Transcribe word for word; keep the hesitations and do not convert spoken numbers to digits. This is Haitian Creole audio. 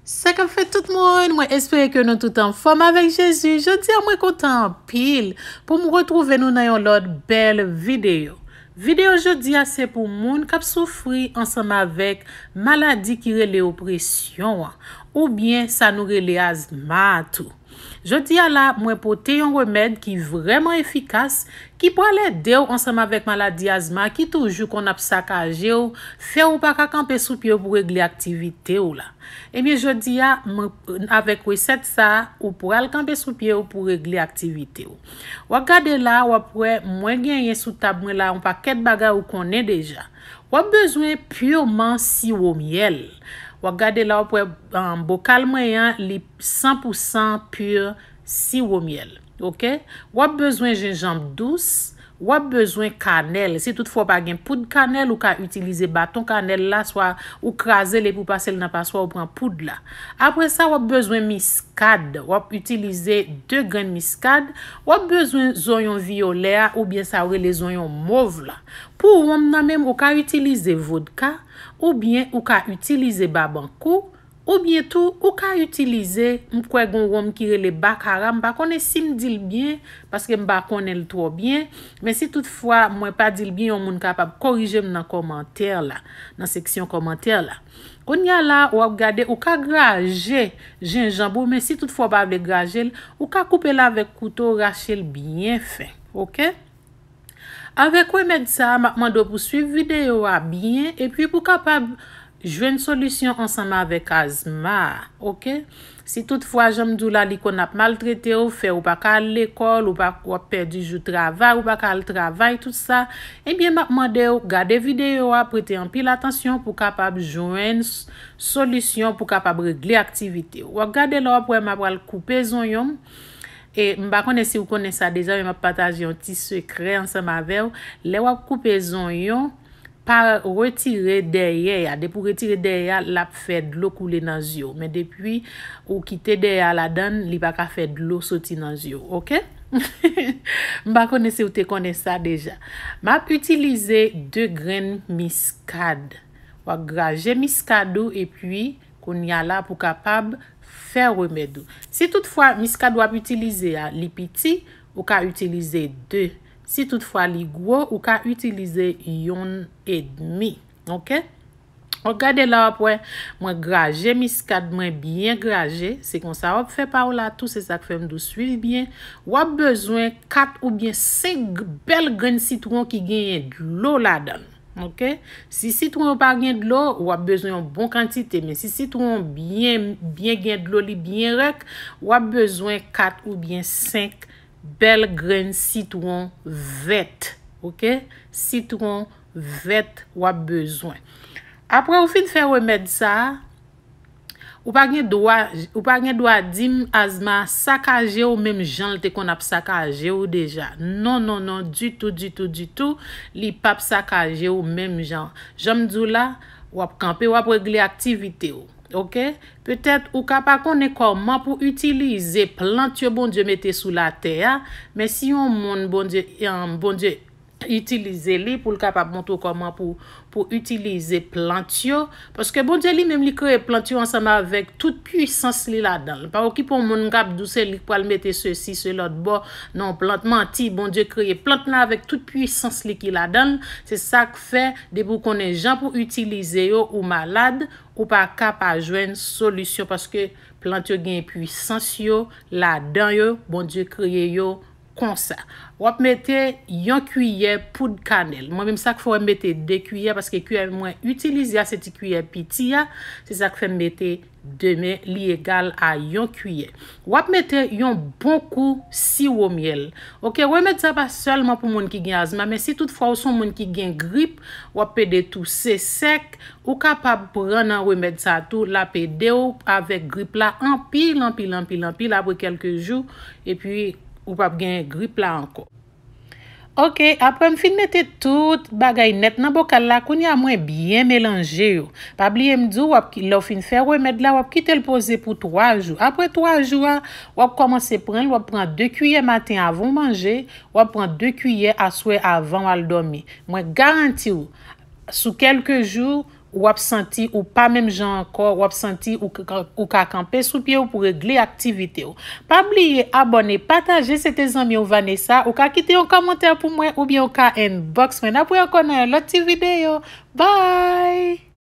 Sa k ap fèt tout moun, mwen espere ke nou tout anfòm avèk Jezi. Jodi a mwen kontan anpil pou m retwouve nou nan yon lòt bèl videyo. Videyo jodi a se pou moun k ap soufri ansanm avèk maladi ki rele opresyon an, oubyen sa nou rele azma a tou. Jodi a la, mwen pote yon remèd ki vrèman efikas, ki pral ede w ansanm avèk maladi azma ki toujou konn ap sakaje w, fè w pa ka kanpe sou pye w pou regle aktivite w la. Ebyen, jodi a, mwen, avèk resèt sa a, ou pral kanpe sou pye w pou regle aktivite w. W ap gade la, w ap wè, mwen genyen sou tab mwen la yon pakèt bagay ou konnen deja. W ap bezwen pirman siwo myèl. W ap gade la, w ap wè, um, bokal mwen an, li san pou san pir siwo myèl. Oke? W ap bezwen jenjanm dous, w ap bezwen kanèl. Si toutfwa w pa gen poud kanèl, ou ka itilize baton kanèl la, swa ou kraze l epi w pase l nan paswa, ou pran poud la. Apre sa, w ap bezwen miskad. W ap itilize de grenn miskad. W ap bezwen zonyon viyolè a oubyen sa yo rele zonyon mov la. Pou wonm nan menm, ou ka itilize vodka, oubyen ou ka itilize babankou, oubyen tou, ou ka itilize, m kwè gon wonm ki rele bakara, m pa konnen si m di l byen, paske m pa konnen l twò byen, men si toutfwa mwen pa di l byen, yon moun kapab korije m nan kòmantè la, nan seksyon kòmantè la. Kounye a la, w ap gade, ou ka graje jenjanm ou, men si toutfwa w pa vle graje l, ou ka koupe l avèk kouto, rache l byen fen, oke? Avèk remèd sa a, m ap mande w pou swiv videyo a byen, epi pou kapab jwenn solisyon ansanm avèk azma a, oke? Si toutfwa, jan m di w la, li konn ap maltrete w, fè w pa ka al lekòl, ou pa, w ap pèdi jou travay, ou pa ka al travay, tout sa, ebyen, m ap mande w gade videyo a, prete anpil atansyon pou kapab jwenn s-, solisyon, pou kapab regle aktivite w. W ap gade la, w ap wè m ap pral koupe zonyon m. E m pa konnen si w konnen sa deja, men m ap pataje yon ti sekrè ansanm avè w. Lè w ap koupe zonyon, pa retire dèyè a. Depi w retire dèyè a, l ap fè dlo koule nan zye w. Men depi ou kite dèyè a ladan l, li pa ka fè dlo soti nan zye w, oke? M pa konnen si w te konnen sa deja. M ap itilize de grenn miskad. W ap graje miskad ou, epi kounye a la pou kapab fè remèd ou. Si toutfwa miskad w ap itilize a, li piti, ou ka itilize de. Si toutfwa li gwo, ou ka itilize yonn edmi. Oke? W ap gade la, w ap wè, mwen graje miskad mwen byen graje. Se konsa w ap fè pa w la tou, se sa k fè m di w swiv byen. W ap bezwen kat oubyen senk bèl grenn sitwon ki genyen dlo ladan l. Oke? Si sitwon yo pa gen dlo, w ap bezwen yon bon kantite, men si sitwon byen, byen gen dlo, li byen rèk, w ap bezwen kat oubyen senk bèl grenn sitwon vèt. Oke? Sitwon vèt w ap bezwen. Apre ou fin fè remèd sa a, ou pa gen dwa, ou pa gen dwa di m azma sakaje w menm jan l te konn ap sakaje w deja. Non, non, non, ditou, ditou, ditou, li p ap sakaje w menm jan. Jan m di w la, w ap kanpe, w ap regle aktivite w. Oke? Petèt ou ka pa konnen kòman pou itilize plant yo Bondye mete sou latè a, men si yon moun Bondye, em, Bondye itilize li pou l kapab montre w kòman pou, pou itilize plant yo. Paske Bondye li menm li kreye plant yo ansanm avèk tout pwisans li ladan l. Pa okipe yon moun k ap di w se li k pral mete sesi, se lòt bò nan yon plant. Manti, Bondye kreye plant la avèk tout pwisans li ki ladan l. Se sa k fè, depi w konnen jan pou itilize yo, ou malad, ou pa ka pa jwenn solisyon paske plant yo gen pwisans yo ladan yo, Bondye kreye yo konsa. W ap mete yon kiyè poud kanèl. Mwen menm sa k fè w mete de kiyè, paske kiyè mwen itilize a se ti kiyè piti a, se sa k fè m mete de, men li egal a yon kiyè. W ap mete yon bon kou siwo myèl. Oke, remèd sa pa sèlman pou moun ki gen azma, men si toutfwa ou se yon moun ki gen grip, w ap pede touse sèk, ou kapab pran nan remèd sa tou, l ap ede w avèk grip la anpil, anpil, anpil, anpil, apre kèlke jou, epi ou p ap gen grip la ankò. Oke, apre m fin mete tout bagay nèt nan bokal la, kounye a mwen byen melanje yo. Pa bliye m di w, w ap ki-, lè w fin fè remèd la, w ap kite l poze pou twa jou. Apre twa jou a, w ap kòmanse pran l, w ap pran de kiyè maten avan w manje, w ap pran de kiyè aswè avan w al dòmi. Mwen garanti w, sou kèlke jou, w ap santi ou pa menm jan ankò, w ap santi ou ka, ou ka kanpe sou pye w pou regle aktivite w. Pa bliye abòne, pataje, se te zanmi w Vanessa. Ou ka kite yon kòmantè pou mwen oubyen ou ka inbox mwen. N ap wè ankò nan yon lòt ti videyo. Bye!